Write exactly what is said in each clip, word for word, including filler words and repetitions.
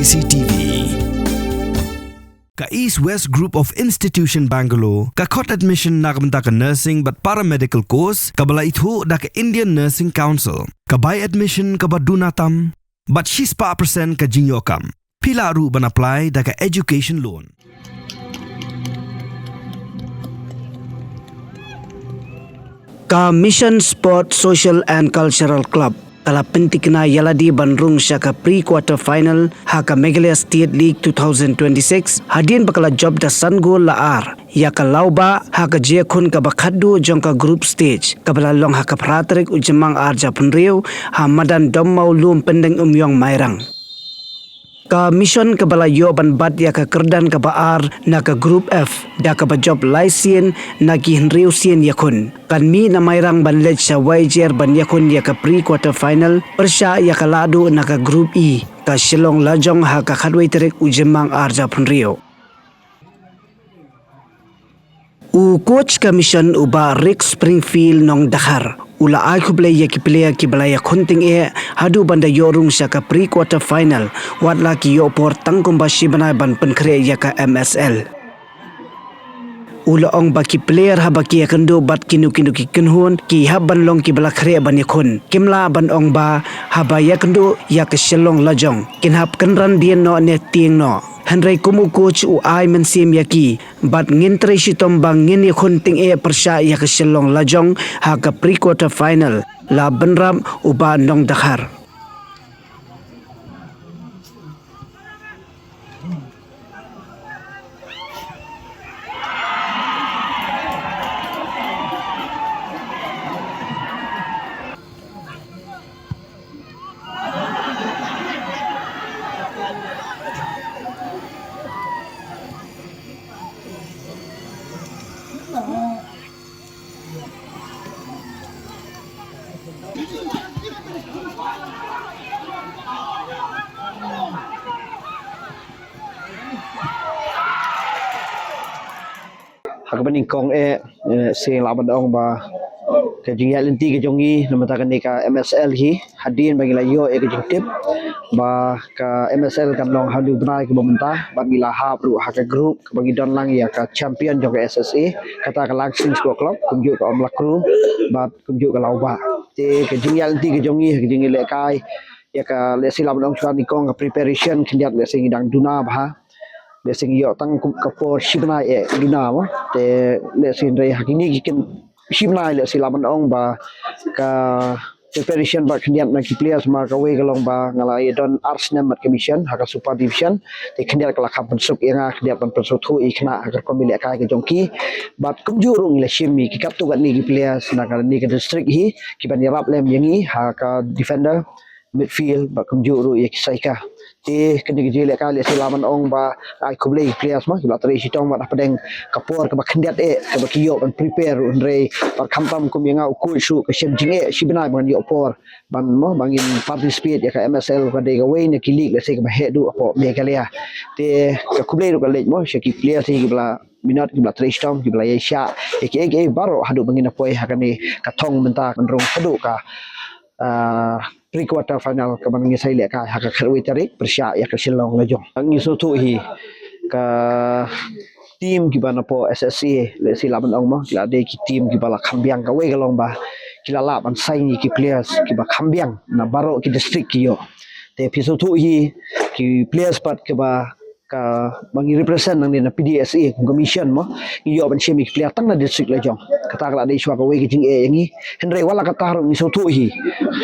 C T V. Ka East West Group of Institution Bangalore ka khot admission na ka bynta ka nursing bad paramedical course kaba la ithuh da ka Indian Nursing Council. Ka bai admission kaba duna tam bad shispah percent ka jingïoh kam. Phi lah ruh ban apply da ka education loan. Ka Mission Sport Social and Cultural Club ka la pynthikna ïa lade ban rung sha ka pre-quarter final ha ka Meghalaya State League two thousand twenty-six, hadien ba ka la jop da san gol la ar ïa ka Lawbah ha ka jingïakhun kaba khatduh jong ka group stage, kaba la long ha ka phra tarik u Jymmang ar hajar arphew hynriew ha madan Dom Mawlum Pyndengumiong Mairang. Ka Mission kaba la ïoh ban bat ïa ka kyrdan kaba ar na ka Group F da kaba jop lai sien na ki hynriew sien ïakhun, kan mih na Mairang ban leit sha Waijer ban ïakhun ïa ka pre-quarter final pyrshah ïa ka lahduh na ka Group E, ka Shillong Lajong, ha ka khatwei tarik u Jymmang ar hajar arphew hynriew. U coach ka Mission, u Bah Rick Springfield Nongdakhar, u la ai khublei ïa ki player kiba la ïakhun tyngeh haduh ban da ïoh rung sha ka pre-quarter final, wat la ki ïoh por tang kumba shi bnai ban pynkhreh ïa ka M S L. U la ong ba ki player, haba ki ïakynduh bad kino kino ki kynhun, ki hap ban long kiba la khreh ban ïakhun. Kim lah ban ong ba haba ïakynduh ïa ka Shillong Lajong kin hap kynran dien noh ne tieng noh. Hynrei kum u coach u ai mynsiem ïa ki, bad ngin trei shitom ba ngin ïakhun tyngeh pyrshah ïa ka Shillong Lajong ha ka pre-quarter final, la bynrap u Bah Nongdakhar. Ha kaba nyngkong eh, eh, sngewbha lah ban ong ba ka jingïaid lynti ka jong ngi na bynta kane ka M S L hi, hadien ba ngi la ïoh ïa ka jingtip ba ka M S L kan long ha une u bnai kaba mynta, bad ngi la hap ruh ha ka group kaba ngi don lang ïa ka champion jong ka S S A, kata ka Langsning Sport Club, kumjuh ka Amla Krum bad kumjuh ka Lawbah. Te ka jingïaid lynti ka jong ngi, ka jingïalehkai ïa ka, lehse lah ban ong shuwa nyngkong, ka preparation khyndiat lehse ngi dang duna bha. Lehse ngi ïoh tang ka por shi bnai eh duna mo. Te lehse hynrei ha kine ki kyn shi bnai lehse lah ban ong ba ka preparation bad khyndiat na ki players ma kawei ka long ba nga la ïa don ar snem bad ka Mission ha ka Super Division. Te khyndiat ka la kham pynsuk ïa nga, khyndiat ban pynsngewthuh ïa ki khynnah ha ka rukom ïalehkai ka jong ki. Bad kumjuh ruh ngi la shim ïa ki katto katne ki players na kane ka district hi kiban ïarap lem ïa ngi ha ka defender, midfield bad kumjuh ruh ïa ki striker. Te kane ka jingïalehkai lehse lah ban ong ba ai khublei ki players ma kiba la trei shitom bad hapdeng ka por kaba khyndiat eh kaba ki ïoh ban prepare ruh, hynrei bad khamtam kum ïa nga u coach ruh ka shem jingeh shi bnai ba ngan ïoh por ban mo ba ngin participate ïa ka M S L, ka dei kawei na ki league lehse kaba heh duh hapoh Meghalaya. Te ka khublei ruh ka leit mo sha ki players hi kiba la minot, kiba la trei shitom, kiba la ïaishah ïa kiei kiei baroh haduh ba ngin ïa poi ha kane ka thong mynta kan rung haduh ka, ah, pre-quarter final kaba ngi sa ïalehkai ha ka khatwei tarik pyrshah ïa ka Shillong Lajong. Ngi sngewthuh hi ka team kiba napoh S S A, lehse lah ban ong mo, ki la dei ki team kiba la kham biang, kawei ka long ba ki la lah ban sign ïa ki players kiba kham biang na baroh ki district ki ïoh. Te phi sngewthuh hi ki players pat kiba ka, ba ngi represent nangne na P D S A kum ka Mission mo, ngi ïoh ban shim ïa ki player tang na district Lajong. Kata ka la dei shuwa kawei ka jingeh ïa ngi. Hynrei wat la katta ruh ngi sngewthuh hi,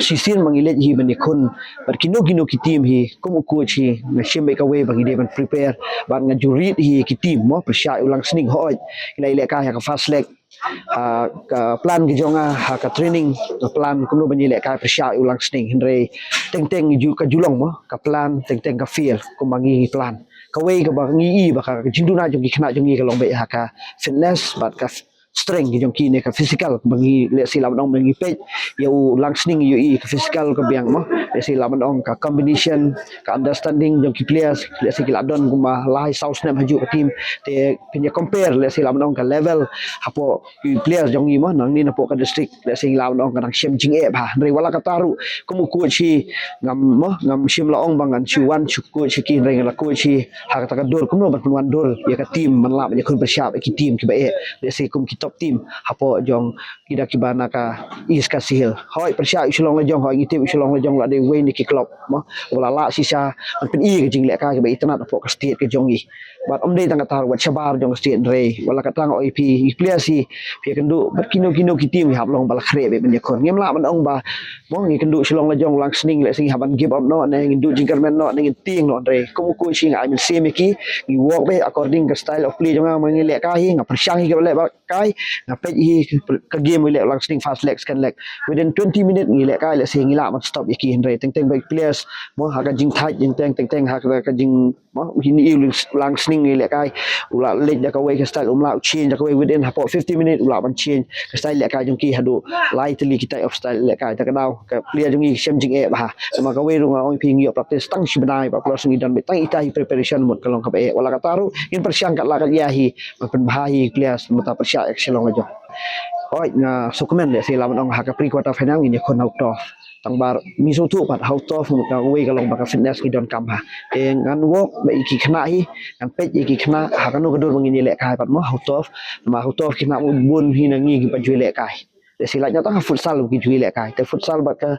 shisien ba ngi leit hi ban ïakhun bad kino kino ki team hi, kum u coach hi nga shim beit kawei ba ngi dei ban prepare bad nga ju rit hi ki team mo, pyrshah u Langsning, hooid ki la ïalehkai ha ka first leg. Ha ka plan ka jong nga, ha ka training, ka plan kumno ban ïalehkai pyrshah u Langsning, hynrei teng teng ju, ka ju long mo, ka plan teng teng ka fail kumba ngi plan. Kawei kaba ngi i ba ka jingduna jong ki khynnah jong ngi ka long beit ha ka fitness bad ka f-, strength ki jong ki ne ka physical, ba ngi lehse lah ban ong ba ngi peit ïa u Langsning ïohi ka physical ka biang mo, lehse lah ban ong ka combination, ka understanding jong ki players, lehse ki lah don kumba lai saw snem ha ju ka team. Te phin ïa compare lehse lah ban ong ka level hapoh ki players jong ngi mo nangne napoh ka district, lehse lah ban ong ka dang shem jingeh bha. Hynrei wat la katta ruh kum u coach hi ngam mo, ngam shym la ong ba ngan shu wan shu coach hi ki, hynrei nga la coach hi ha kata ka dur kumno ban pynwandur ïa ka team ban lah ban ïakhun pyrshah ïa ki team kiba eh, lehse kum ki top team hapoh jong ki da kiba na ka East Khasi Hills. Hoi pyrshah ïa u Shillong Lajong, hoi ngi tip u Shillong Lajong la dei uwei na ki club mo uba la lah shisha ban pyni ka jinglehkai kaba itynnad hapoh ka state ka jong ngi. Bad ym dei tang kata ruh, wat shabar jong ka state, hynrei wat la katta nga ong ïa phi, ïa ki players hi, phi ïakynduh bad kino kino ki team ngi hap long ba la khreh beit ban ïakhun. Ngim lah ban ong ba mo ngi kynduh Shillong Lajong, Langsning, lehse ngi hap ban give up noh ne ngin duh jingkyrmen noh ne ngin tieng noh, hynrei kum u coach hi nga ai mynsiem ïa ki, ngi walk beit according ka style of play jong nga, ma ngi lehkai hi nga pyrshang hi kaba leh ba kai, nga peit hi ka game ngi leh Langsning first leg, second leg. Within twenty minute ngi lehkai, lehse ngi lah ban stop ïa ki, hynrei teng teng ba ki players mo ha ka jingthait jingteng, teng teng ha ka jing mo hi ni u Langsning ngi lehkai u la leit da kawei ka style, um lah u change da kawei, within hapoh fifty minute u lah ban change ka style lehkai jong ki haduh lai tylli ki type of style lehkai. Ta ka daw ka player jong ngi shem jingeh bha. Namar kawei ruh nga ong ïa phi ngi ïoh practice tang shi bnai, bad plus ngi don beit tang ita hi preparation mut ka long kaba eh. Wat la katta ruh ngin pyrshang katba lah kat ïa hi ban pynbha hi players mynta pyrshah ïa ka Shillong Lajong. Hoi nga sngewkmen lehse lah ban ong ha ka pre quarter final ngin ïakhun ha u Toff. Tang ba ngi sngewthuh pat ha u Toff mut kawei ka long ba ka fitness ngi donkam bha. Te ngan walk bad ïa ki khynnah hi, ngan peit ïa ki khynnah ha kano ka dur ba ngin ïalehkai pat mo ha u Toff. Namar ha u Toff ki khynnah mut bun hi na ngi kiba ju ïalehkai. Te lehse lait noh tang ha futsal ki ju ïalehkai. Te futsal bad ka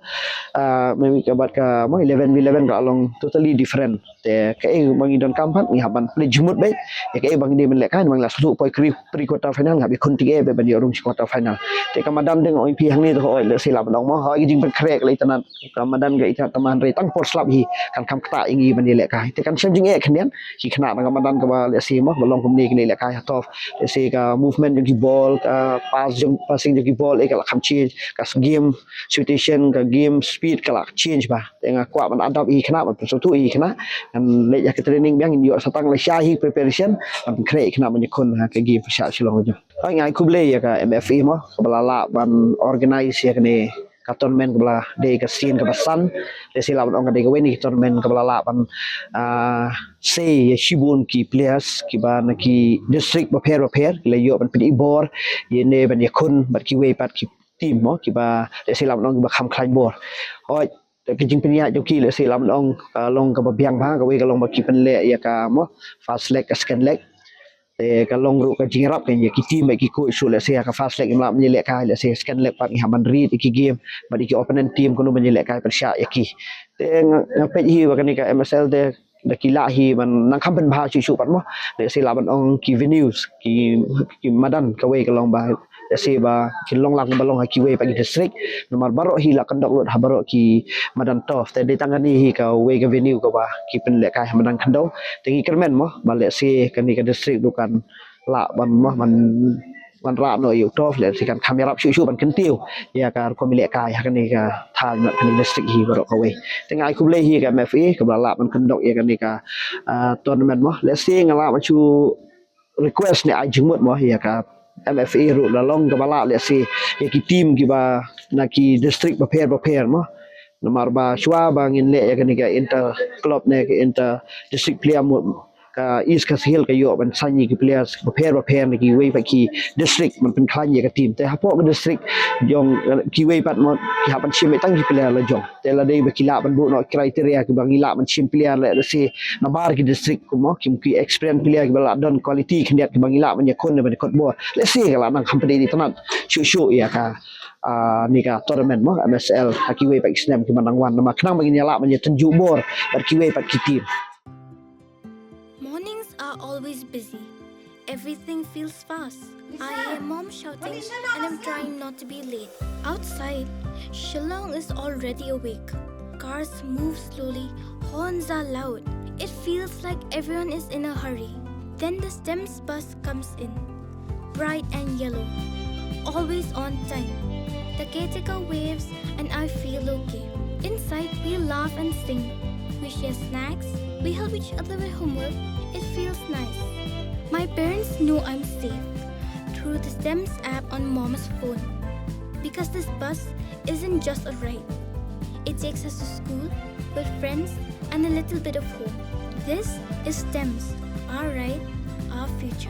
ah, ma ngi ka bad ka mo eleven v eleven ka long totally different. Te kaei ba ngi donkam pat ngi hap ban plie jingmut beit ïa kaei ba ngi dei ban lehkai, namar ngi la sngewthuh poi kri pre quarter final, ngi hap ïakhun tik eh beit ban ïoh rung sha quarter final. Te ka madan te nga ong ïa phi hangne te hoi lehse lah ban ong mo hoi ka jingpynkhreh ka la itynnad, ka madan ka itynnad tang hynrei tang por slap hi kan kham ktah ïa ngi ban ïalehkai. Te kan shem jingeh khyndiat ki khynnah na ka madan kaba lehse mo ba long kumne ki lehkai ha Toff, lehse ka movement jong ki ball, ka pass jong, passing jong ki ball eh ka la kham change, ka game situation, ka game speed ka la change bha. Te nga kwah ban adapt ïa ki khynnah, ban pynsngewthuh ïa ki khynnah. Ngan leit ha ka training biang, ngin ïoh sa tang lashai hi preparation ban pynkhreh ïa ki khynnah ban ïakhun ha ka game pyrshah Shillong Lajong. Hoi nga ai khublei ïa ka M F A mo kaba la lah ban organise ïa kane ka tournament kaba la dei ka sien kaba san. Lehse lah ban ong ka dei kawei na ki tournament kaba la lah ban ah, sei ïa shibun ki players kiba na ki district bapher bapher ki la ïoh ban pyni bor ïa ne ban ïakhun bad kiwei pat ki team mo kiba lehse lah ban ong kiba kham khlaiñ bor. Hoi ka jingpynïaid jong ki lehse lah ban ong ka long kaba biang bha, kawei ka long ba ki pynleh ïa ka mo first leg ka second leg. Te ka long ruh ka jingïarap ka ïa ki team bad ki coach ruh, lehse ïa ka first leg ngim lah ban ïalehkai, lehse second leg pat ngi hap ban read ïa ki game bad ïa ki opponent team kumno ban ïalehkai pyrshah ïa ki. Te nga, nga peit hi ba kane ka M S L te da ki lah hi ban nang kham pynbha shuh shuh pat mo. Lehse lah ban ong ki venues, ki, ki madan kawei ka long ba lehse ba kin long lang ba long ha kiwei pat ki district. Namar baroh hi la kyndok lut ha baroh ki madan Toff. Te dei tang kane hi kawei ka venue kaba ki pynlehkai ha madan Khyndew. Te ngi kyrmen mo ba lehse kane ka district ruh kan lah ban mo ban ban rah noh ïa u Toff, lehse kan kham ïarap shuh shuh ban kyntiew ïa ka rukom ïalehkai ha kane ka thaiñ bad kane ka district hi baroh kawei. Te nga ai khublei hi ka M F A kaba la lah ban kyndok ïa kane ka ah, tournament mo. Lehse nga lah ban shu request ne ai jingmut mo ïa ka M F A ruh la long kaba lah lehse ïa ki team kiba na ki district bapher bapher mo. Namar ba shuwa ba ngin leh ïa kane ka inter club ne ka inter district player mo, ka East Khasi Hills ka ïoh ban sign ïa ki players bapher bapher na kiwei pat ki district ban pynkhlaiñ ïa ka team. Te hapoh ka district jong kiwei pat mo ki hap ban shim tang ki player la jong. Te la dei ba ki lah ban buh noh criteria kiba ngi lah ban shim player lehse namar ki district kum mo ki, ki experience player kiba lah don quality khyndiat kiba ngi lah ban ïakhun ban ïakhun bor. Lehse ka la nang kham pynïaid itynnad shuh shuh ïa ka ah, ne ka tournament mo M S L ha kiwei pat ki snem kiba nang wan, namar khnang ba ngin ïa lah ban ïatynjuh bor bad kiwei pat ki team. Mornings are always busy. Everything feels fast. I hear mom shouting and I'm trying not to be late. Outside, Shillong is already awake. Cars move slowly, horns are loud. It feels like everyone is in a hurry. Then the STEMS bus comes in, bright and yellow, always on time. The caretaker waves and I feel okay. Inside, we laugh and sing. We share snacks, we help each other with homework. It feels nice. My parents know I'm safe. through the STEMS app on Mom's phone. Because this bus isn't just a ride, it takes us to school, with friends, and a little bit of home. This is STEMS, our ride, our future.